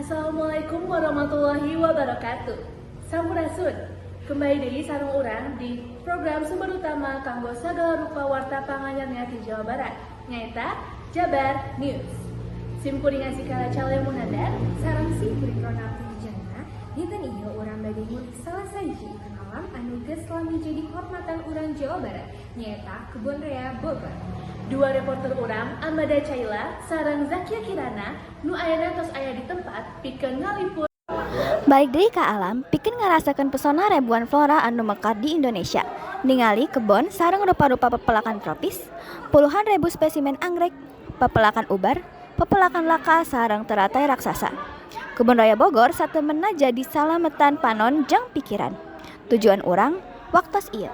Assalamualaikum warahmatullahi wabarakatuh. Sampurasun. Kembali deui sareng urang di program sumber utama kanggo sagala rupa warta panganyarna di Jawa Barat, nyaeta Jabar News. Sim kuring Azikara Cale Munandar sareng sim kuring Rona Pujana. Dinten ieu urang bade ngulik salah sahiji ikon alam anu geus lami jadi kehormatan urang Jawa Barat, nyaeta Kebon Raya Bogor. Dua reporter urang, Amanda Caila sareng Zakia Kirana, nu ayeuna tos aya di tempat pikeun ngaliput. Balik deui ka alam pikeun ngarasakeun pesona ribuan flora anu mekar di Indonesia. Ningali kebon sareng rupa-rupa pepelakan tropis, puluhan ribu spesimen anggrek, pepelakan ubar, pepelakan laka sareng teratai raksasa. Kebun Raya Bogor satemenna jadi salametan panon jeung pikiran. Tujuan urang waktos ieu.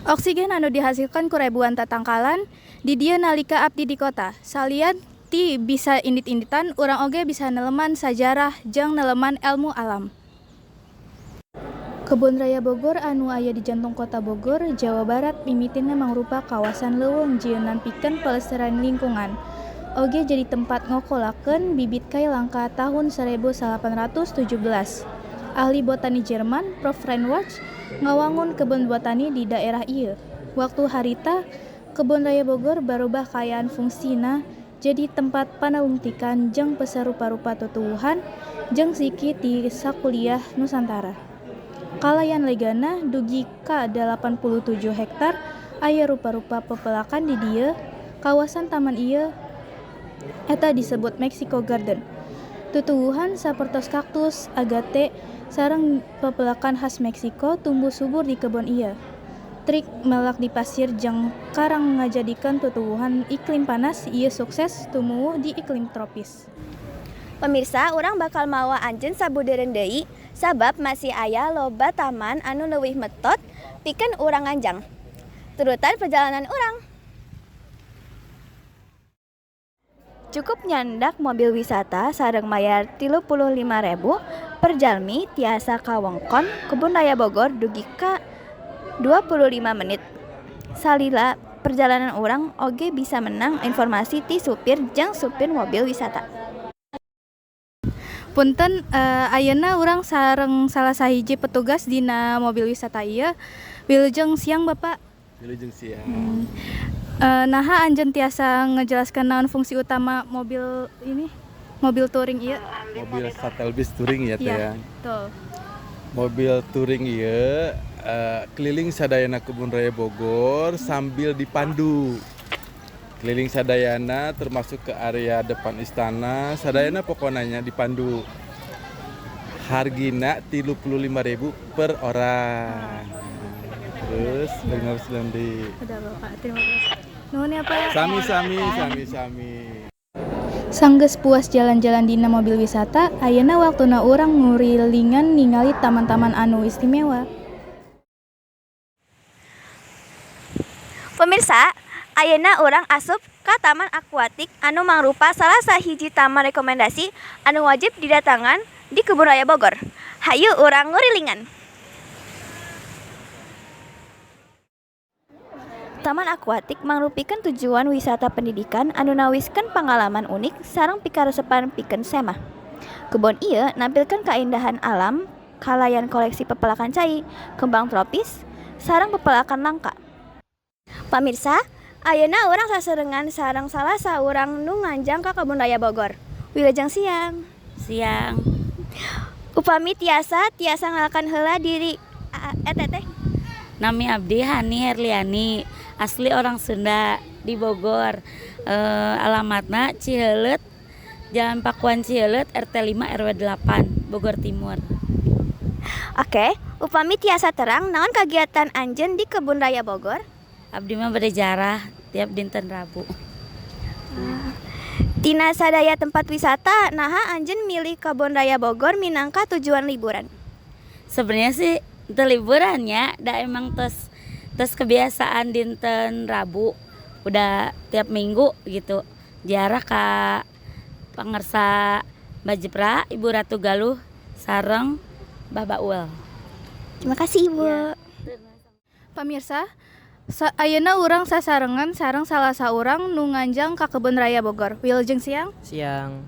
Oksigen anu dihasilkan ku ribuan tatangkalan di dieu nalika abdi di kota. Salian ti bisa indit-inditan, urang oge bisa neleman sajarah jeung neleman elmu alam. Kebun Raya Bogor anu aya di jantung kota Bogor, Jawa Barat, mimitina mangrupa kawasan leuweung jieunan pikeun pelestarian lingkungan. Oge jadi tempat ngokolakeun bibit kai langka tahun 1817. Ahli botani Jerman, Prof. Reinwarth, ngawangun kebun botani di daerah ieu. Waktu harita, Kebun Raya Bogor barobah kaayaan fungsina jadi tempat panalungtikan jeung peser rupa-rupa tutuwuhan jeung siki ti sakuliah Nusantara. Kalayan legana dugi ka 87 hektar aya rupa-rupa pepelakan di dieu. Kawasan taman ieu eta disebut Mexico Garden. Tutuwuhan sapertos kaktus, agate, sareng pepelakan khas Meksiko tumbuh subur di kebon ieu. Trik melak di pasir jeung karang ngajadikeun tutuwuhan iklim panas ieu sukses tumuwuh di iklim tropis. Pemirsa, urang bakal mawa anjeun sabudeureun deui sabab masih aya loba taman anu leuwih metot pikeun urang nganjang. Turutan perjalanan urang. Cukup nyandak mobil wisata sareng mayar 35.000 per jalmi tiasa ka wewengkon Kebun Raya Bogor dugi ka 25 menit. Salila perjalanan, urang oge bisa menang informasi ti supir jeung supir mobil wisata. Punten, ayeuna urang sareng salah sahiji petugas dina mobil wisata ieu. Wilujeng siang, Bapak. Wilujeng siang. Naha anjeun tiasa ngejelaskeun naon fungsi utama mobil ini? Mobil touring ieu? Mobil shuttle bis touring ya, teh, Iya, ya. Betul. Mobil touring ieu keliling sadayana Kebun Raya Bogor sambil dipandu. Keliling sadayana, termasuk ke area depan istana, sadayana pokoknya dipandu. Hargina 35.000 per orang. Terus lima di. Udah, Bapak, terima kasih. Nuhun ya, Pak. Sami sami, sami sami. Sanggeus puas jalan-jalan dina mobil wisata, ayeuna waktuna urang ngurilingan ningali taman-taman anu istimewa. Pemirsa, ayeuna urang asup ka Taman Akuatik anu mangrupa salah sahiji taman rekomendasi anu wajib didatangan di Kebun Raya Bogor. Hayu urang ngurilingan. Taman Akuatik mangrupikeun tujuan wisata pendidikan anu nawiskeun pangalaman unik sareng pikaresepan pikeun semah. Kebon ieu nampilkeun kaindahan alam kalayan koleksi pepelakan cai, kembang tropis, sareng pepelakan langka. Pamirsa, ayeuna urang sasarengan sareng salah saurang nu nganjang ka Kebun Raya Bogor. Wilujeng siang. Siang. Upami tiasa, tiasa ngenalkeun heula diri eta, Teh. Nami abdi Hani Herliani, asli orang Sunda di Bogor. Alamatna Ciheuleut, Jalan Pakuan Ciheuleut, RT 5 RW 8, Bogor Timur. Oke, upami tiasa terang, naon kagiatan anjeun di Kebun Raya Bogor? Abdi mah bade jarah tiap dinten Rabu. Tina sadaya tempat wisata, naha anjeun milih Kebun Raya Bogor minangka tujuan liburan? Sebenarnya sih teu liburan ya, da emang tos tos kebiasaan dinten Rabu udah tiap minggu gitu. Ziarah ka Pangersa Mbah Jepra, Ibu Ratu Galuh, sareng Mbah Baul. Terima kasih, Ibu. Ya. Pamirsa, ayeuna urang sasarengan sareng salah saurang nu nganjang ka Kebun Raya Bogor. Wilujeng siang. Siang.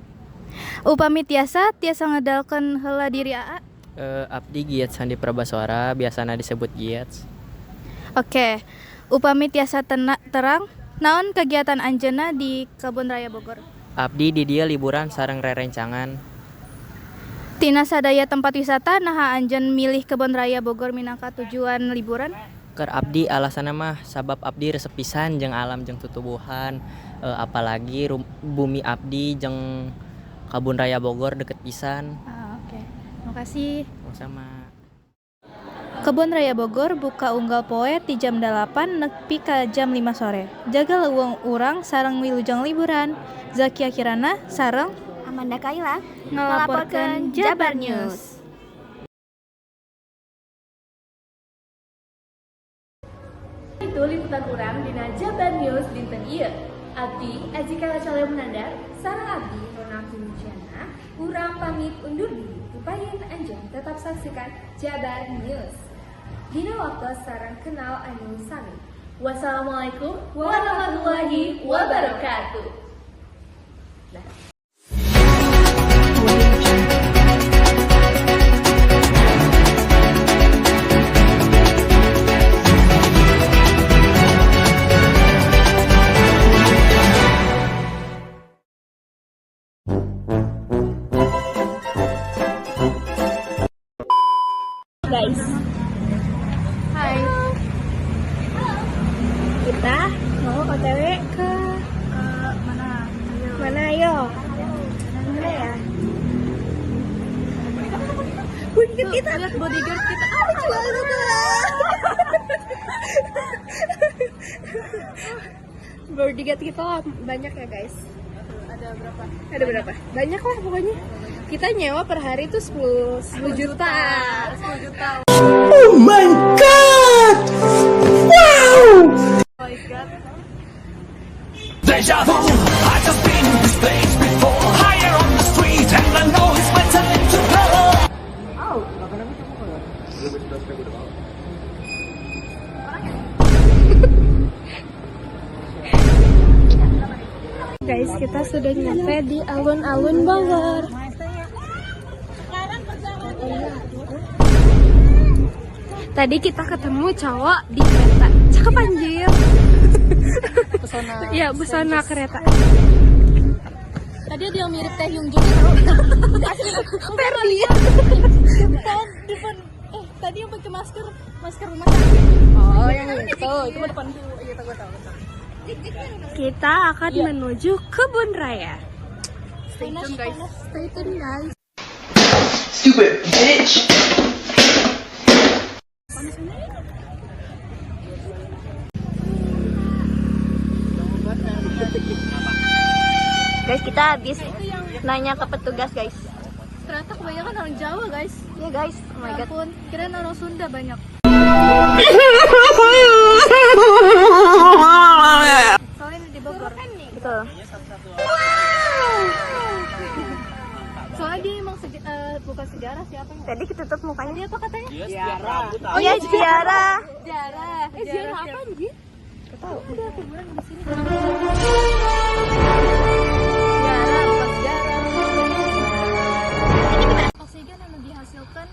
Upami tiasa tiasa ngedalkeun heula diri Aa. Abdi Giat Sandi Prabaswara, biasana disebut Giat. Oke. Upami tiasa terang naon kegiatan anjeunna di Kebun Raya Bogor? Abdi di dieu liburan sareng rerencangan. Tina sadaya tempat wisata, naha anjeun milih Kebun Raya Bogor minangka tujuan liburan? Keur abdi alasanna mah sabab abdi resep pisan jeung alam jeung tutubuhan, apalagi bumi abdi jeung Kebun Raya Bogor deket pisan. Ah, oke. Makasih. Sama. Kebun Raya Bogor buka unggal poe ti jam 8 nepi ka jam 5 sore. Jaga leuweung urang sareng wilujeng liburan. Zakia Kirana sareng Amanda Kaila ngalaporkeun Jabar News. Itu liputan urang dina Jabar News dinten ieu. Abdi Aji Kala Calya Munandar sareng abdi Ronaldo Nujana, urang pamit undur diri. Upayun anjeun tetap saksikan Jabar News. Dina waktu sareng kenal anu sami. Wassalamualaikum warahmatullahi wabarakatuh. Guys, Hai. Kita mau OTW ke Mana? Ayo. Mana ayo? Mana ya? Bodyguard kita. Lihat bodyguard kita. Ah, lucu banget. Bodyguard kita banyak ya guys. Ada berapa? Ada berapa? Banyak lah pokoknya. Kita nyewa per hari tuh 10 juta. 10 juta. Oh my God! Wow! Oh my God. Deja vu, I just been in this place before. Higher on the street, and I know it's my time to go. Guys, kita sudah nyampe di alun-alun Bogor. Tadi kita ketemu cowok di kereta. Cakep anjir. Pesona. Iya, busana kereta. Tadi ada yang mirip Taehyung juga tau. Perli. Depan tadi yang pakai masker, masker rumah sakit. Oh, yang itu. Itu mah depan. Iya, tahu tahu. Kita akan menuju Kebun Raya. Stay tune guys. Stay tune guys. Stupid bitch! Guys, kita habis nanya ke petugas, guys. Ternyata kebanyakan orang Jawa, guys. Iya, guys. Oh my God. Ampun, kirain orang Sunda banyak. Soalnya ini di Bogor. Betul. Soalnya dia emang bukan sejarah siapa yang Tadi ketutup mukanya. Tadi apa katanya? Oh iya, ziarah. Ziarah. Ziarah apa anjir? Tahu. Ada kuburan di sini. Ziarah bukan sejarah. Oksigen yang dihasilkan.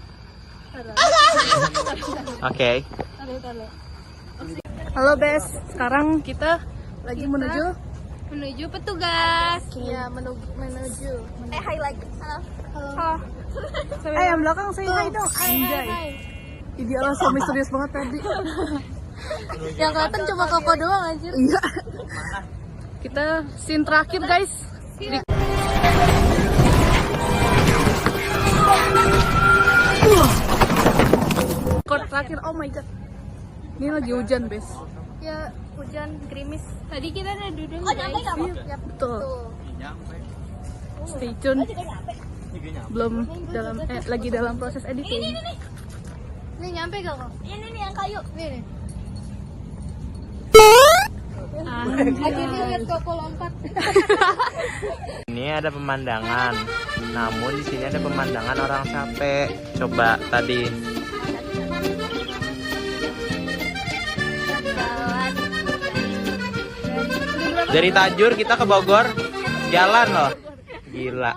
Oke. Taruh. Halo Bes, sekarang kita lagi menuju Menuju petugas. Iya, menuju. Highlight. Halo. Yang belakang say hi dong. Anjay. Ideal so misterius banget tadi. Yang kelihatan cuma Koko doang anjir. Iya. Kita scene terakhir guys. Record terakhir, oh my God. Ini lagi hujan, Bes. Ya, hujan gerimis. Tadi kita udah duduk guys. Iya, betul. Stay tune. Belum dalam lagi dalam proses editing. Ini nyampe gak kok? Ini nih yang kayu. Nih nih. Akhirnya lihat Koko lompat. Ini ada pemandangan, namun di sini ada pemandangan orang capek. Coba tadi. Dari Tajur kita ke Bogor, jalan loh. Gila.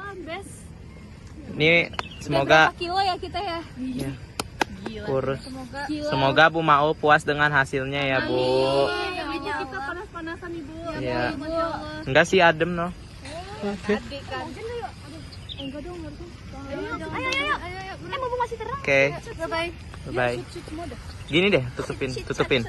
Ini semoga Berapa kilo ya kita ya? Ya. Gila. Kurus. Semoga. Semoga Bu Mau puas dengan hasilnya ya, Bu. Ibu kita panas-panasan, Ibu. Iya. Enggak sih, adem no. Tadi kan. Enggak dong, harusnya. Ayo, Ayo, ayo, ayo. Eh, mumpung masih terang. Oke. Bye bye. Bye bye. Gini deh, tutupin, tutupin.